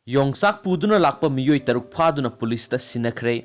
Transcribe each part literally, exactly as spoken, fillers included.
ꯌꯣꯡꯆꯥꯛ ꯄꯨꯗꯨꯅ ꯂꯥꯛꯄ ꯃꯤꯑꯣꯏ ꯇꯔꯨꯛ ꯐꯥꯗꯨꯅ ꯄꯨꯂꯤꯁꯇ ꯁꯤꯟꯅꯈ꯭ꯔꯦ꯫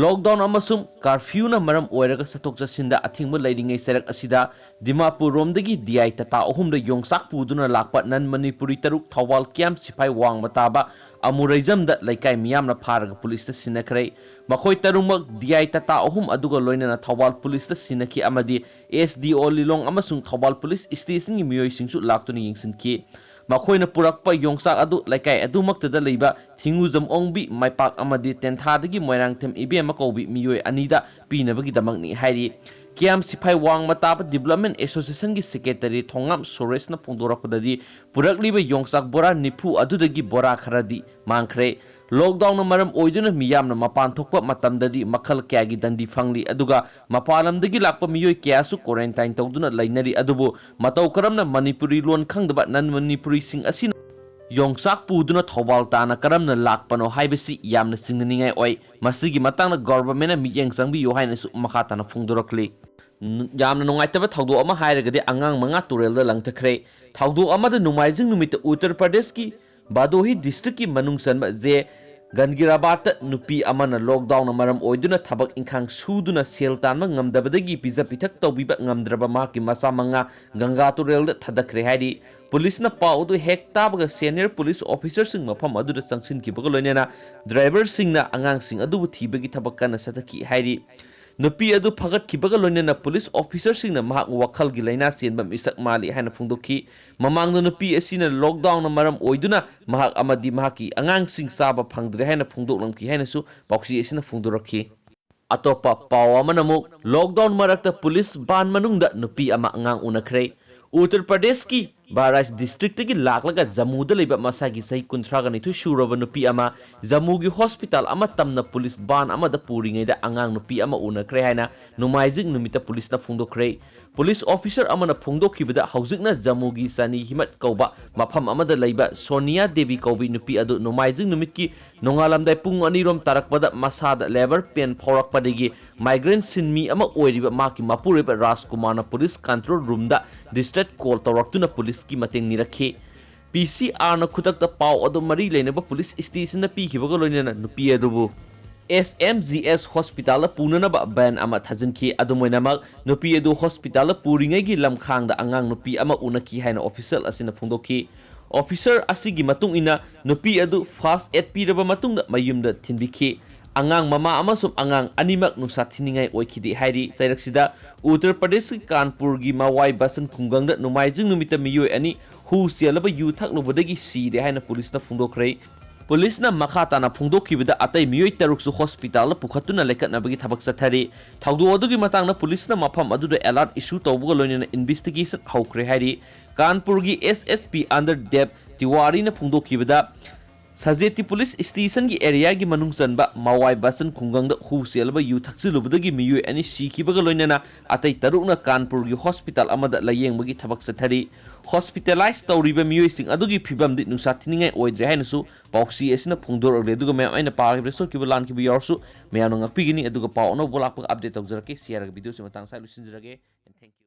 Lockdown ꯑꯃꯁꯨꯡ curfewꯅ ꯃꯔꯝ ꯑꯣꯏꯔꯒ ꯆꯠꯊꯣꯛ ꯆꯠꯁꯤꯟꯗ ꯑꯊꯤꯡꯕ ꯂꯩꯔꯤꯉꯩ ꯆꯔꯛ ꯑꯁꯤꯗ ꯗꯤꯃꯥꯄꯨꯔ ꯔꯣꯝꯗꯒꯤ D I Tata ꯑꯍꯨꯝꯗ ꯌꯣꯡꯆꯥꯛ ꯄꯨꯗꯨꯅ ꯂꯥꯛꯄ non Manipuri ꯇꯔꯨꯛ ꯊꯧꯕꯥꯜ ꯀꯤꯌꯥꯝ ꯁꯤꯐꯥꯏ ꯋꯥꯡꯃ ꯇꯥꯕ ꯑꯃꯨꯔꯩꯖꯝꯗ ꯂꯩꯀꯥꯏ ꯃꯤꯌꯥꯝꯅ ꯐꯥꯔꯒ ꯄꯨꯂꯤꯁꯇ ꯁꯤꯟꯅꯈ꯭ꯔꯦ꯫ ꯃꯈꯣꯏ ꯇꯔꯨꯛꯃꯛ D I Tata ꯑꯍꯨꯝ ꯑꯗꯨꯒ ꯂꯣꯏꯅꯅ ꯊꯧꯕꯥꯜ ꯄꯨꯂꯤꯁꯇ ꯁꯤꯟꯅꯈꯤ ꯑꯃꯗꯤ S D O ꯂꯤꯂꯣꯡ ꯑꯃꯁꯨꯡ ꯊꯧꯕꯥꯜ ꯄꯨꯂꯤꯁ stationꯒꯤ ꯃꯤꯑꯣꯏꯁꯤꯡꯁꯨ ꯂꯥꯛꯇꯨꯅ ꯌꯦꯡꯁꯤꯟꯈꯤ꯫ ꯃꯈꯣꯏꯅ ꯄꯨꯔꯛꯄ ꯌꯣꯡꯆꯥꯛ ꯑꯗꯨ ꯂꯩꯀꯥꯏ ꯑꯗꯨꯃꯛꯇꯗ ꯂꯩꯕ ꯊꯤꯡꯉꯨꯖꯝ ꯑꯣꯡꯕꯤ ꯃꯥꯏꯄꯥꯛ ꯑꯃꯗꯤ ꯇꯦꯟꯊꯥꯗꯒꯤ ꯃꯣꯏꯔꯥꯡꯊꯦꯝ ꯏꯕꯦꯝꯃ ꯀꯧꯕꯤ ꯃꯤꯑꯣꯏ ꯑꯅꯤꯗ ꯄꯤꯅꯕꯒꯤꯗꯃꯛꯅꯤ ꯍꯥꯏꯔꯤ꯫ ꯀꯤꯌꯥꯝ ꯁꯤꯐꯥꯏ ꯋꯥꯡꯃ ꯇꯥꯕ Development Associationꯒꯤ secretary ꯊꯣꯉꯥꯝ ꯁꯨꯔꯦꯁꯅ ꯐꯣꯡꯗꯣꯔꯛꯄꯗꯗꯤ, ꯄꯨꯔꯛꯂꯤꯕ ꯌꯣꯡꯆꯥꯛ ꯕꯣꯔꯥ ꯅꯤꯐꯨ ꯑꯗꯨꯗꯒꯤ ꯕꯣꯔꯥ ꯈꯔꯗꯤ ꯃꯥꯡꯈ꯭ꯔꯦ꯫ Lockdownꯅ ꯃꯔꯝ ꯑꯣꯏꯗꯨꯅ ꯃꯤꯌꯥꯝꯅ ꯃꯄꯥꯟ ꯊꯣꯛꯄ ꯃꯇꯝꯗꯗꯤ ꯃꯈꯜ ꯀꯌꯥꯒꯤ ꯗꯟꯗꯤ ꯐꯪꯂꯤ, ꯑꯗꯨꯒ ꯃꯄꯥꯟ ꯂꯝꯗꯒꯤ ꯂꯥꯛꯄ ꯃꯤꯑꯣꯏ ꯀꯌꯥꯁꯨ quarantine ꯇꯧꯗꯨꯅ ꯂꯩꯅꯔꯤ꯫ ꯑꯗꯨꯕꯨ ꯃꯇꯧ ꯀꯔꯝꯅ ꯃꯅꯤꯄꯨꯔꯤ ꯂꯣꯟ ꯈꯪꯗꯕ non Manipuriꯁꯤꯡ ꯑꯁꯤꯅ ꯌꯣꯡꯆꯥꯛ ꯄꯨꯗꯨꯅ ꯊꯧꯕꯥꯜ ꯇꯥꯟꯅ ꯀꯔꯝꯅ ꯂꯥꯛꯄꯅꯣ ꯍꯥꯏꯕꯁꯤ ꯌꯥꯝꯅ ꯆꯤꯡꯅꯅꯤꯡꯉꯥꯏ ꯑꯣꯏ꯫ ꯃꯁꯤꯒꯤ ꯃꯇꯥꯡꯗ governmentꯅ ꯃꯤꯠꯌꯦꯡ ꯆꯪꯕꯤꯌꯨ ꯍꯥꯏꯅꯁꯨ ꯃꯈꯥ ꯇꯥꯅ ꯐꯣꯡꯗꯣꯔꯛꯂꯤ꯫ ꯌꯥꯝꯅ ꯅꯨꯡꯉꯥꯏꯇꯕ ꯊꯧꯗꯣꯛ ꯑꯃ ꯍꯥꯏꯔꯒꯗꯤ, ꯑꯉꯥꯡ ꯃꯉꯥ ꯇꯨꯔꯦꯜꯗ ꯂꯪꯊꯈ꯭ꯔꯦ꯫ ꯊꯧꯗꯣꯛ ꯑꯃꯗ ꯅꯣꯡꯃꯥꯏꯖꯤꯡ ꯅꯨꯃꯤꯠꯇ ꯎꯠꯇꯔ ꯄ꯭ꯔꯗꯦꯁꯀꯤ ꯚꯗꯣꯍꯤ districtꯀꯤ ꯃꯅꯨꯡ ꯆꯟꯕ ꯖꯦ ꯒꯟꯒꯤꯔꯥꯕꯥꯗꯇ ꯅꯨꯄꯤ ꯑꯃꯅ lockdownꯅ ꯃꯔꯝ ꯑꯣꯏꯗꯨꯅ ꯊꯕꯛ ꯏꯪꯈꯥꯡ ꯁꯨꯗꯨꯅ ꯁꯦꯜ ꯇꯥꯟꯕ ꯉꯝꯗꯕꯗꯒꯤ ꯄꯤꯖ ꯄꯤꯊꯛ ꯇꯧꯕꯤꯕ ꯉꯝꯗ꯭ꯔꯕ ꯃꯍꯥꯛꯀꯤ ꯃꯆꯥ ꯃꯉꯥ ꯒꯪꯒꯥ ꯇꯨꯔꯦꯜꯗ ꯊꯥꯗꯈ꯭ꯔꯦ ꯍꯥꯏꯔꯤ꯫ ꯄꯨꯂꯤꯁꯅ ꯄꯥꯎ ꯑꯗꯨ ꯍꯦꯛ ꯇꯥꯕꯒ senior ꯄꯨꯂꯤꯁ ꯑꯣꯐꯤꯁꯔꯁꯤꯡ ꯃꯐꯝ ꯑꯗꯨꯗ ꯆꯪꯁꯤꯟꯈꯤꯕꯒ ꯂꯣꯏꯅꯅ driverꯁꯤꯡꯅ ꯑꯉꯥꯡꯁꯤꯡ ꯑꯗꯨꯕꯨ ꯊꯤꯕꯒꯤ ꯊꯕꯛ ꯀꯟꯅ ꯆꯠꯊꯈꯤ ꯍꯥꯏꯔꯤ꯫ ꯅꯨꯄꯤ ꯑꯗꯨ ꯐꯒꯠꯈꯤꯕꯒ ꯂꯣꯏꯅꯅ ꯄꯨꯂꯤꯁ ꯑꯣꯐꯤꯁꯔꯁꯤꯡꯅ ꯃꯍꯥꯛ ꯋꯥꯈꯜꯒꯤ ꯂꯥꯏꯅꯥ ꯆꯦꯟꯕ ꯃꯤꯁꯛ ꯃꯥꯜꯂꯤ ꯍꯥꯏꯅ ꯐꯣꯡꯗꯣꯛꯈꯤ꯫ ꯃꯃꯥꯡꯗ ꯅꯨꯄꯤ ꯑꯁꯤꯅ lockdownꯅ ꯃꯔꯝ ꯑꯣꯏꯗꯨꯅ ꯃꯍꯥꯛ ꯑꯃꯗꯤ ꯃꯍꯥꯛꯀꯤ ꯑꯉꯥꯡꯁꯤꯡ ꯆꯥꯕ ꯐꯪꯗ꯭ꯔꯦ ꯍꯥꯏꯅ ꯐꯣꯡꯗꯣꯛꯂꯝꯈꯤ ꯍꯥꯏꯅꯁꯨ ꯄꯥꯎꯆꯦ ꯑꯁꯤꯅ ꯐꯣꯡꯗꯣꯔꯛꯈꯤ꯫ ꯑꯇꯣꯞꯄ ꯄꯥꯎ ꯑꯃꯅ ꯑꯃꯨꯛ lockdown ꯃꯔꯛꯇ ꯄꯨꯂꯤꯁ ꯚꯥꯟ ꯃꯅꯨꯡꯗ ꯅꯨꯄꯤ ꯑꯃ ꯑꯉꯥꯡ ꯎꯅꯈ꯭ꯔꯦ꯫ ꯎꯠꯇꯔ ꯄ꯭ꯔꯗꯦꯁꯀꯤ ꯕꯍꯔꯥꯏꯆ districtꯇꯒꯤ ꯂꯥꯛꯂꯒ ꯖꯝꯃꯨꯗ ꯂꯩꯕ ꯃꯁꯥꯒꯤ ꯆꯍꯤ ꯀꯨꯟꯊ꯭ꯔꯥꯒ ꯅꯤꯊꯣꯏ ꯁꯨꯔꯕ ꯅꯨꯄꯤ ꯑꯃ ꯖꯝꯃꯨꯒꯤ ꯍꯣꯁꯄꯤꯇꯥꯜ ꯑꯃ ꯇꯝꯅ ꯄꯨꯂꯤꯁ ꯚꯥꯟ ꯑꯃꯗ ꯄꯨꯔꯤꯉꯩꯗ ꯑꯉꯥꯡ ꯅꯨꯄꯤ ꯑꯃ ꯎꯅꯈ꯭ꯔꯦ ꯍꯥꯏꯅ ꯅꯣꯡꯃꯥꯏꯖꯤꯡ ꯅꯨꯃꯤꯠꯇ ꯄꯨꯂꯤꯁꯅ ꯐꯣꯡꯗꯣꯛꯈ꯭ꯔꯦ꯫ ꯄꯨꯂꯤꯁ ꯑꯣꯐꯤꯁꯔ ꯑꯃꯅ ꯐꯣꯡꯗꯣꯛꯈꯤꯕꯗ, ꯍꯧꯖꯤꯛꯅ ꯖꯝꯃꯨꯒꯤ ꯆꯥꯅꯤ ꯍꯤꯃꯠ ꯀꯧꯕ ꯃꯐꯝ ꯑꯃꯗ ꯂꯩꯕ ꯁꯣꯅꯤꯌꯥ ꯗꯦꯕꯤ ꯀꯧꯕꯤ ꯅꯨꯄꯤ ꯑꯗꯨ ꯅꯣꯡꯃꯥꯏꯖꯤꯡ ꯅꯨꯃꯤꯠꯀꯤ ꯅꯣꯡꯉꯥꯂꯝꯗꯥꯏ ꯄꯨꯡ ꯑꯅꯤꯔꯣꯝ ꯇꯥꯔꯛꯄꯗ ꯃꯁꯥꯗ labour pain ꯐꯥꯎꯔꯛꯄꯗꯒꯤ migraine ꯁꯤꯟꯃꯤ ꯑꯃ ꯑꯣꯏꯔꯤꯕ ꯃꯍꯥꯛꯀꯤ ꯃꯄꯨꯔꯣꯏꯕ ꯔꯥꯖꯀꯨꯃꯥꯔꯅ ꯄꯨꯂꯤꯁ control roomꯗ distress call ꯇꯧꯔꯛꯇꯨꯅ ꯄꯨꯂꯤꯁꯀꯤ ꯃꯇꯦꯡ ꯅꯤꯔꯛꯈꯤ꯫ ꯄꯤ ꯁꯤ ꯑꯥꯔꯅ ꯈꯨꯗꯛꯇ ꯄꯥꯎ ꯑꯗꯨ ꯃꯔꯤ ꯂꯩꯅꯕ ꯄꯨꯂꯤꯁ ꯁ꯭ꯇꯦꯁꯟꯗ ꯄꯤꯈꯤꯕꯒ ꯂꯣꯏꯅꯅ ꯅꯨꯄꯤ ꯑꯗꯨꯕꯨ ꯑꯦꯁ ꯑꯦꯝ ꯖꯤ ꯑꯦꯁ ꯍꯣꯁꯄꯤꯇꯥꯜꯗ ꯄꯨꯅꯅꯕ ꯚꯦꯟ ꯑꯃ ꯊꯥꯖꯤꯟꯈꯤ꯫ ꯑꯗꯨꯝ ꯑꯣꯏꯅꯃꯛ, ꯅꯨꯄꯤ ꯑꯗꯨ ꯍꯣꯁꯄꯤꯇꯥꯜꯗ ꯄꯨꯔꯤꯉꯩꯒꯤ ꯂꯝꯈꯥꯡꯗ ꯑꯉꯥꯡ ꯅꯨꯄꯤ ꯑꯃ ꯎꯅꯈꯤ ꯍꯥꯏꯅ ꯑꯣꯐꯤꯁꯤꯌꯦꯜ ꯑꯁꯤꯅ ꯐꯣꯡꯗꯣꯛꯈꯤ꯫ ꯑꯣꯐꯤꯁꯔ ꯑꯁꯤꯒꯤ ꯃꯇꯨꯡ ꯏꯟꯅ, ꯅꯨꯄꯤ ꯑꯗꯨ ꯐꯥꯔꯁ ꯑꯦꯗ ꯄꯤꯔꯕ ꯃꯇꯨꯡꯗ ꯃꯌꯨꯝꯗ ꯊꯤꯟꯕꯤꯈꯤ꯫ ꯑꯉꯥꯡ ꯃꯃꯥ ꯑꯃꯁꯨꯡ ꯑꯉꯥꯡ ꯑꯅꯤꯃꯛ ꯅꯨꯡꯁꯥ ꯊꯤꯅꯤꯡꯉꯥꯏ ꯑꯣꯏꯈꯤꯗꯦ ꯍꯥꯏꯔꯤ꯫ ꯆꯩꯔꯛꯁꯤꯗ ꯎꯠꯇꯔ ꯄ꯭ꯔꯗꯦꯁꯀꯤ ꯀꯥꯟꯄꯨꯔꯒꯤ ꯃꯋꯥꯏ ꯕꯁꯟ ꯈꯨꯡꯒꯪꯗ ꯅꯣꯡꯃꯥꯏꯖꯤꯡ ꯅꯨꯃꯤꯠꯇ ꯃꯤꯑꯣꯏ ꯑꯅꯤ ꯍꯨ ꯆꯦꯜꯂꯕ ꯌꯨ ꯊꯛꯂꯨꯕꯗꯒꯤ ꯁꯤꯔꯦ ꯍꯥꯏꯅ ꯄꯨꯂꯤꯁꯅ ꯐꯣꯡꯗꯣꯛꯈ꯭ꯔꯦ꯫ ꯄꯨꯂꯤꯁꯅ ꯃꯈꯥ ꯇꯥꯅ ꯐꯣꯡꯗꯣꯛꯈꯤꯕꯗ, ꯑꯇꯩ ꯃꯤꯑꯣꯏ ꯇꯔꯨꯛꯁꯨ ꯍꯣꯁꯄꯤꯇꯥꯜꯗ ꯄꯨꯈꯠꯇꯨꯅ ꯂꯩꯈꯠꯅꯕꯒꯤ ꯊꯕꯛ ꯆꯠꯊꯔꯤ꯫ ꯊꯧꯗꯣꯛ ꯑꯗꯨꯒꯤ ꯃꯇꯥꯡꯗ ꯄꯨꯂꯤꯁꯅ ꯃꯐꯝ ꯑꯗꯨꯗ ꯑꯦꯂꯥꯔꯠ ꯏꯁꯨ ꯇꯧꯕꯒ ꯂꯣꯏꯅꯅ ꯏꯟꯚꯦꯁꯇꯤꯒꯦꯁꯟ ꯍꯧꯈ꯭ꯔꯦ ꯍꯥꯏꯔꯤ꯫ ꯀꯥꯟꯄꯨꯔꯒꯤ ꯑꯦꯁ ꯑꯦꯁ ꯄꯤ ꯑꯟꯗꯔ ꯗꯦꯕ ꯇꯤꯋꯥꯔꯤꯅ ꯐꯣꯡꯗꯣꯛꯈꯤꯕꯗ, ꯁꯖꯦꯇꯤ ꯄꯨꯂꯤꯁ ꯁ꯭ꯇꯦꯁꯟꯒꯤ ꯑꯦꯔꯤꯌꯥꯒꯤ ꯃꯅꯨꯡ ꯆꯟꯕ ꯃꯋꯥꯏ ꯕꯆꯟ ꯈꯨꯡꯒꯪꯗ ꯍꯨ ꯆꯦꯜꯂꯕ ꯌꯨ ꯊꯛꯆꯤꯜꯂꯨꯕꯗꯒꯤ ꯃꯤꯑꯣꯏ ꯑꯅꯤ ꯁꯤꯈꯤꯕꯒ ꯂꯣꯏꯅꯅ ꯑꯇꯩ ꯇꯔꯨꯛꯅ ꯀꯥꯟꯄꯨꯔꯒꯤ ꯍꯣꯁꯄꯤꯇꯥꯜ ꯑꯃꯗ ꯂꯥꯌꯦꯡꯕꯒꯤ ꯊꯕꯛ ꯆꯠꯊꯔꯤ꯫ ꯍꯣꯁꯄꯤꯇꯥꯂꯥꯏꯖ ꯇꯧꯔꯤꯕ ꯃꯤꯑꯣꯏꯁꯤꯡ ꯑꯗꯨꯒꯤ ꯐꯤꯕꯝꯗꯤ ꯅꯨꯡꯁꯥ ꯊꯤꯅꯤꯡꯉꯥꯏ ꯑꯣꯏꯗ꯭ꯔꯦ ꯍꯥꯏꯅꯁꯨ ꯄꯥꯎꯆꯦ ꯑꯁꯤꯅ ꯐꯣꯡꯗꯣꯔꯛꯂꯤ꯫ ꯑꯗꯨꯒ ꯃꯌꯥꯝ, ꯑꯩꯅ ꯄꯥꯈꯤꯕꯗ ꯁꯣꯏꯈꯤꯕ ꯂꯥꯟꯈꯤꯕ ꯌꯥꯎꯔꯁꯨ ꯃꯌꯥꯝꯅ ꯉꯥꯛꯄꯤꯒꯅꯤ꯫ ꯑꯗꯨꯒ ꯄꯥꯎ ꯑꯅꯧꯕ ꯂꯥꯛꯄꯒ ꯑꯞꯗꯦꯠ ꯇꯧꯖꯔꯛꯀꯦ꯫ ꯁꯤ ꯍꯥꯏꯔꯒ ꯚꯤꯗꯤꯑꯣꯁꯤ ꯃꯇꯥꯡ ꯑꯁꯤꯗ ꯂꯣꯏꯁꯤꯟꯖꯔꯒꯦ꯫ And thank you.